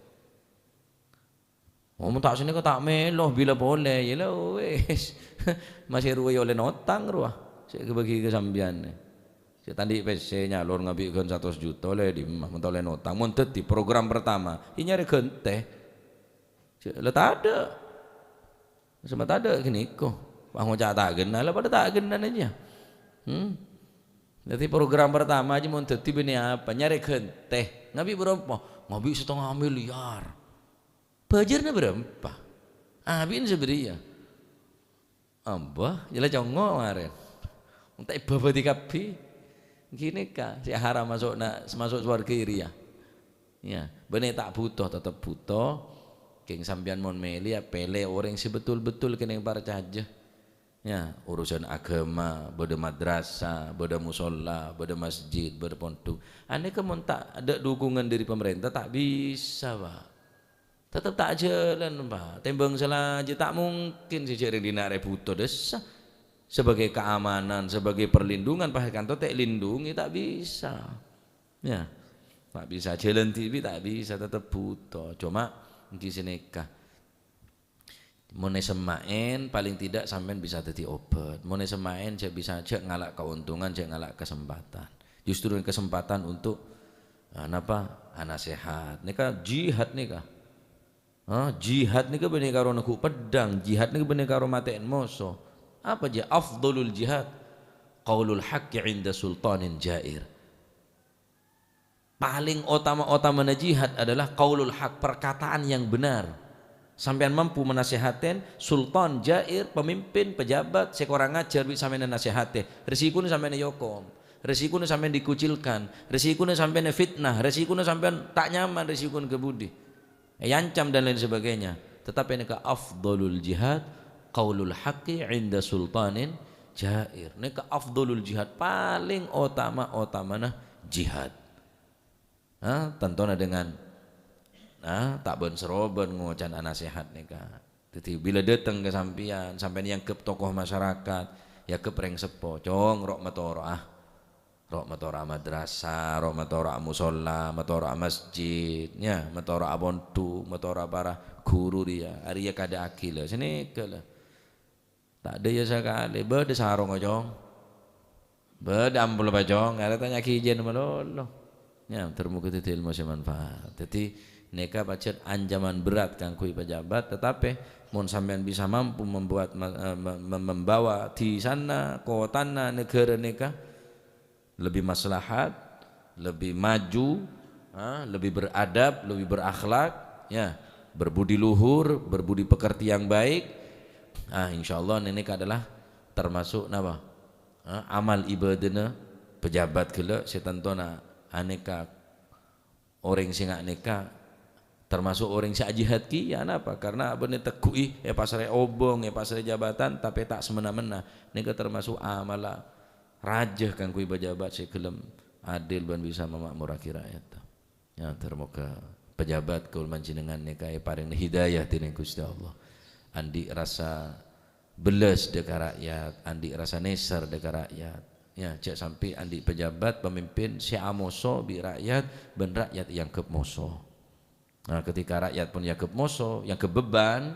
Oh, mon ta' sanèka ta' mèlo, bilâ polè, yâ la wis. Masè rowa yâ ollè notang rowa. Sè èbâgi ka sampèyan nè. Sè ta' andi' pèssè nyalor ngabi' ghân satos juta, ollè dimma, mon ta' ollè notang. Mon dhâddhi program pertama, yâ nyarè ghântè. Jhâ', la tadâ'. Sè matadâ' ghânèka. Wah, ngoca' ta' ghenna, la padâ ta' ghenna jiyâ. Hmm. Dhâddhi program pertama jiyâ mon dhâddhi bânnè apa? Nyarè ghântè. Ngabi' bârâmpa? Ngabi' satengnga miliar. Bhâjârna bârâmpa? Abi'na sabâriyâ. Amba, jhâ' la congo' marèn. Enta' èbâbâdi kabbhi. Ghânèka, sè haram maso'na, maso' sowarghâ rèya. Ya, bânnè ta' bhuto, tetep bhuto. Kèng sampèyan mon mèlè, ya pèlè orèng sè betul-betul kènèng parcajâ. Ya, urusan agama, bâdâ madrasah, bâdâ musholla, bâdâ masjid, bâdâ pondhuk. Anèka mon ta' adâ' dukungan dâri pemerintah, ta' bisa, Pak. Tetep ta' jhâlân, Pak. Tèmbhâng salajâ ta' mungkin sè jhâ' rèng dinna' rè bhuto dhissa. Sebagai keamanan, sebagai perlindungan, Pak, kanto ta' èlindungi, ta' bisa. Ya. Ta' bisa. Jhâlân dhibi' ta' bisa, tetep bhuto. Coma, èngghi sanèka. Mon èsemma'è, paling tidak sampèyan bisa dhâddhi obât. Mon èsemma'è, jhâ' bisa, jhâ' ngala' keuntungan, jhâ' ngala' kesempatan. Justru kesempatan untuk, ah, napa? Anasèhat. Nèka jihad nèka. Ah, jihad nèka bânnè karo neggu' peddhâng, jihad nèka bânnè karo matè'è moso. Apa jhâ' afdhalul jihad? Qaulul haqqi 'inda sultanin jair. Paling otama-otamana jihad adalah qaulul haq, perkataan yang benar. Sampèyan mampu manasèhatè sultan jair, pemimpin, pejabat sè korang ajhâr bi' sampèyan nasèhatè. Rèsikona sampèyan èokom. Rèsikona sampèyan dikucilkan. Rèsikona sampèyan fitnah. Rèsikona sampèyan ta' nyaman. Rèsikona ka budi. Èancam dan lain sebagainya. Tetapi nèka afdhalul jihad qaulul haqqi 'inda sultanin jair. Nèka afdhalul jihad, paling otama-otamana jihad. Nah, tantona dengan, nah, ta' bân-sarobân ngoca'na nasèhat nèka. Dhâddhi, bilâ dâteng ka sampèyan, sampèyan èangghep tokoh masyarakat, èangghep rèng seppo, "Cong, ro' matoro'a. Ro' matoro'a madrasah, ro' matoro'a musholla, matoro'a masjid, ya, matoro'a pondhuk, matoro'a para ghuru rèya, arèya kadhâ'âghi la, sanèka la." Ta' dâjâ sakalè. Bâdâ sarongnga, Cong. Bâdâ amploppa, Cong. Arè tanya'aghi ijin malolo. Ya, ter-, moghâ dhâddhi ilmu sè manfaat. Dhâddhi, nèka pajhât ancaman berat kaangghuy pejabat, tetapi mon sampèyan bisa mampu membuat ma-, eh, me-, me-, membawa di sana kotana negara nèka, lebih maslahat, lebih maju, ah, lebih beradab, lebih berakhlak, ya, berbudi luhur, berbudi pekerti yang baik. Ah, insyaallah nèka adalah termasuk napa? Ah, amal ibadahna pejabat ghellâ' sè tantona anèka orèng sè nga' nèka termasuk orèng sè ajihad kèya, napa? Karena abâ'na tegghu'i, èpasarè obâng, èpasarè jabatan, tapè ta' samèna-mèna. Nèka termasuk amalla rajâ kaangghuy pejabat sè ghellem adil bân bisa mamakmurraghi ra'yadda. Ya, ter-, moghâ pejabat kaulâ panjhennengngan nèka èparèngana hidayah dèning Ghustè Allah. Andi' rassa bellas dâ' ka ra'yat, andi' rassa nèser dâ' ka ra'yat. Ya, jhâ' sampè' andi' pejabat, pemimpin sè amoso bi' ra'yat, bân ra'yat èangghep moso. Nah, ketika ra'yat pon èangghep moso, èangghep beban,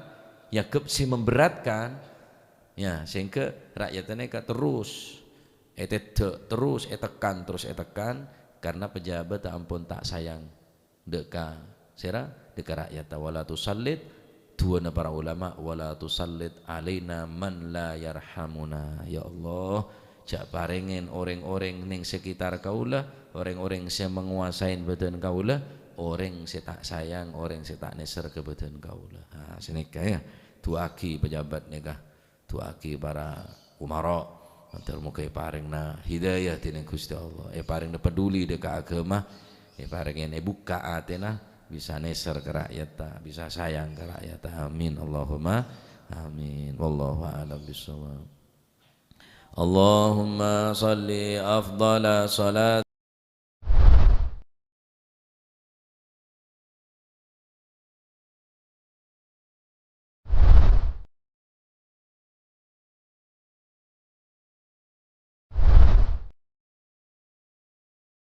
èangghep sè memberatkan, ya, sehingga ra'yat nèka terus ètèdhâ', terus ètekan, terus ètekan, karena pejabat ampon ta' sayang dâ' ka sèra, dâ' ka ra'yatta. Wala tusallit, du'âna para ulama, "Wala tusallit alaina man la yarhamuna." Ya Allah, jhâ' parèngè orèng-orèng neng sekitar kaulâ, orèng-orèng sè mangowasaè bhâdhân kaulâ, orèng sè ta' sayang, orèng sè ta' nèser ka bhâdhân kaulâ. Ha, sanèka, ya, du'aaghi pejabat nèka. Du'aaghi para umara. Mator moghâ èparèngana hidayah dèning Ghustè Allah, èparèngana peduli dâ' ka aghâma, èparèngè èbukka' atèna, bisa nèser ka ra'yatta, bisa sayang ka ra'yatta. Amin, Allahumma amin. Wallahu a'lam bishawab. Allahumma shalli afdhala shalat